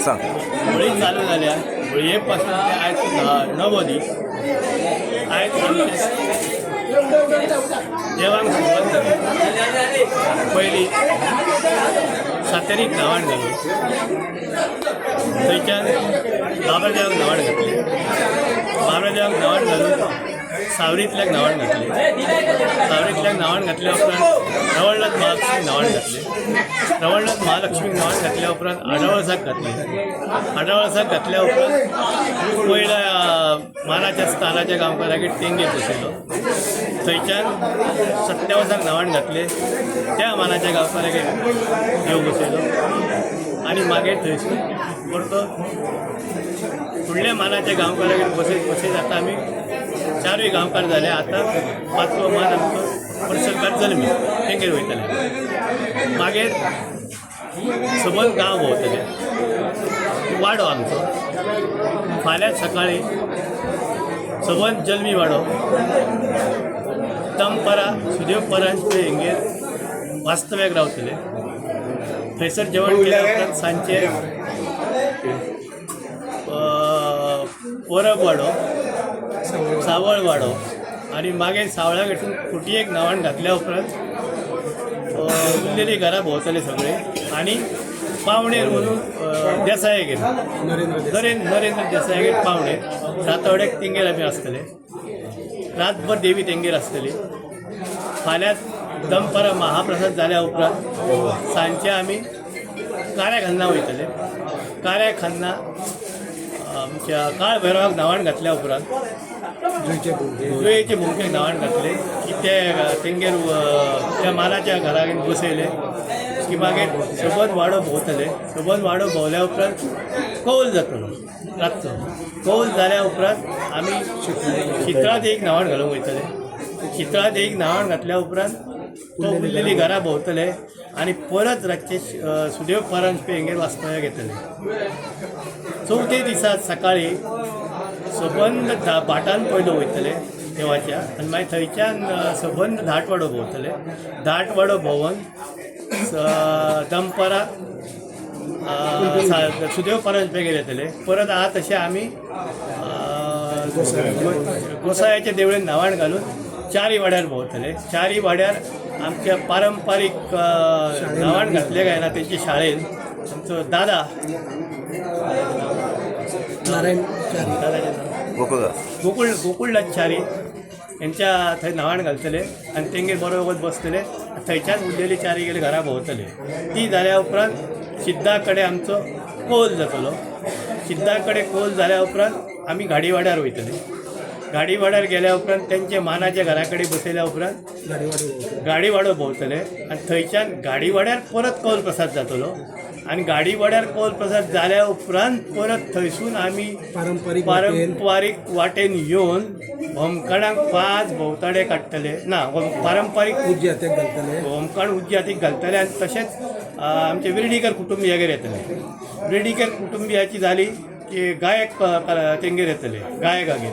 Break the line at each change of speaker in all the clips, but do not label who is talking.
सांग.
होळी चालू जाल्या होळये पासून ते आयज णवो दीस. आयज आमचे देवांक सुरवात जाली. पयली सातेरीक न्हावण घालून थंयच्यान बाबा देवाक न्हावण घातली. बाबा देवाक न्हावण घालून सावरींतल्याक न्हावण घातली. सावरींतल्याक न्हावण घातल्या उपरांत रवळनाथ महालक्ष्मीक न्हावण घातले. रवळनाथ महालक्ष्मीक न्हावण घातल्या उपरांत आडावळसाक घातले. आडावळसाक घातल्या उपरांत पयल्या मानाच्या स्थानाच्या गांवकारागेर तेंगेर बसयलो. थंयच्यान सत्यावसाक न्हावण घातले. त्या मानाच्या गांवकारागेर देव बसयलो आनी मागीर थंयसून परतो फुडल्या मानाच्या गांवकारागेर बसयत बसयत आतां आमी चारूय गांवकार जाले. आतां पांचवो मान आमचो पर्सलकार जल्मी तेंगेर वयतले. मागीर सबंद गांव भोंवतले, वाडो आमचो. फाल्यां सकाळी सबंद जल्मी वाडो दनपरां सुदेव परांजपे हेंगेर वास्तव्याक रावतले. थंयसर जेवण केल्या उपरांत सांजचे परब वाडो, सावळ वाडो आनी मागीर सावळ्या कडसून खुटयेक न्हावण घातल्या उपरांत उरलेली घरां भोंवतले सगळे आनी पावणेर वचून देसायागेर, नरेंद्र देसायागेर पावणेर रातवड्याक तेंगेर आमी आसतले. रातभर देवी तेंगेर आसतली. फाल्यां दनपरां महाप्रसाद जाल्या उपरांत सांजचे आमी काऱ्या वयतले. काऱ्या खान्ना आमच्या काळ भैरवाक न्हावण घातल्या उपरांत जुयेचे भुमकेक न्हावण घातले की ते तेंगेर त्या मानाच्या घराक बसयले की मागीर सबंद वाडो भोंवतले. सबंद वाडो भोंवल्या उपरांत कौल जातलो रातचो. कौल जाल्या उपरांत आमी शितळा देवीक न्हावण घालूंक वयतले. शितळा देवीक न्हावण घातल्या उपरांत तो उरलेली घरां भोंवतले आनी परत रातचे सुदेव परांजपे हेंगेर वास्तव्याक येतले. चवथे दिसा सकाळी सबंद भाटान पयलो वयतले देवाच्या आनी मागीर थंयच्यान सबंद धाटवाडो भोंवतले. धाटवाडो भोंवन दनपरां सुदेव परांजपेगेर येतले. परत आहा तशें आमी गोसायाच्या देवळेन न्हावण घालून चारी वाड्यार भोंवतले. चारी वाड्यार आमच्या पारंपारीक न्हावण घातले काय ना तेंच्या शाळेन आमचो दादा
नारायण
दादाचें
गोकुळदास
गोकुळनाथ च्यारी हेंच्या थंय न्हावण घालतले आनी तेंगेर बरो वगत बसतले. थंयच्यान उरलेली चारी गेले घरा भोंवतले. ती जाल्या उपरांत शिद्दा कडेन आमचो कोल जातलो. शिद्दा कडेन कोल जाल्या उपरांत आमी घाडीवाड्यार वयतले. गाडीवाड्यार गेल्या उपरांत तेंच्या मानाच्या घरा कडेन बसयल्या उपरांत गाडीवाडो भोंवतले आनी थंयच्यान गाडीवाड्यार परत कौल प्रसाद जातलो. आनी गाडीवाड्यार कौल प्रसाद जाल्या उपरांत परत थंयसून आमी
पारंपारीक
पारंपारीक वाटेन येवन होमखणाक 5 भोंवताडे काडटले. ना, पारंपारीक
उज्यात्याक घालतले,
होमखण उज्यातीक घालतले. आनी तशेंच आमचे विर्डीकर कुटुंबियागेर येतले. विर्डीकर कुटुंबियाची जाली की गायक तेंगेर येतले, गायकागेर.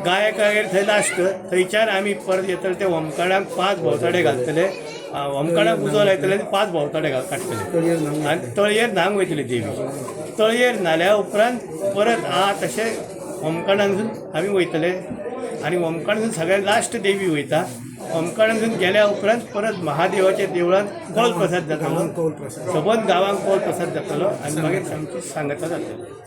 गायकागेर थंय लास्ट थंयच्यान आमी परत येतले ते होमखणाक 5 भोंवताडे घालतले. होमखणाक उजो लायतले आनी 5 भोंवताडे काडटले आनी तळयेर न्हांवंक वयतली देवी. तळयेर न्हाल्या उपरांत परत आहा तशें होमखणांतसून आमी वयतले आनी होमखणांतसून सगळ्यात लास्ट देवी वयता. होमखणांतसून गेल्या उपरांत परत महादेवाच्या देवळांत कौल प्रसाद जातलो. सबंद गांवांक कौल प्रसाद जातलो आनी मागीर आमची सांगता जातली.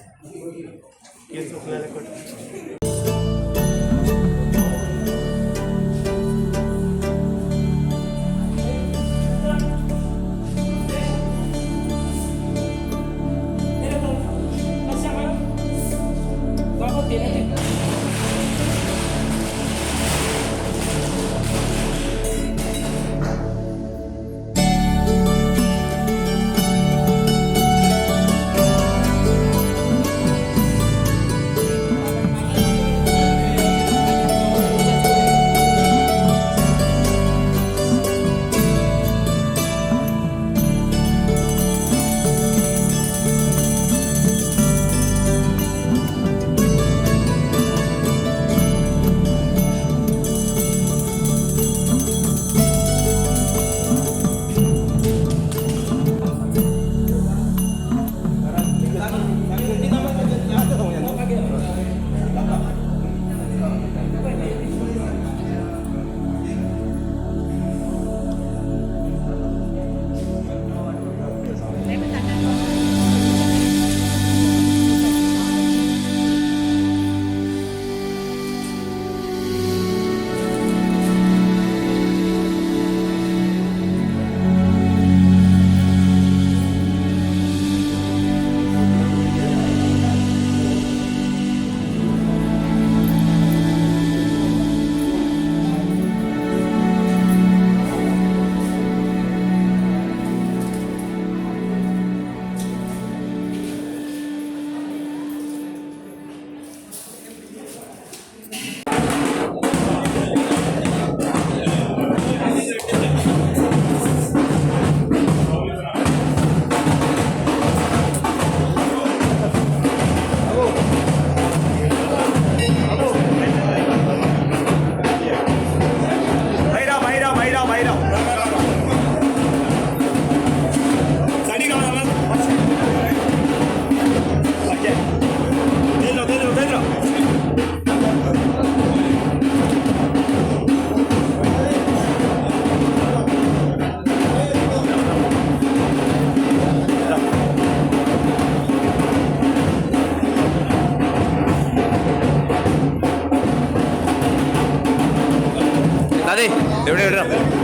तेवढे.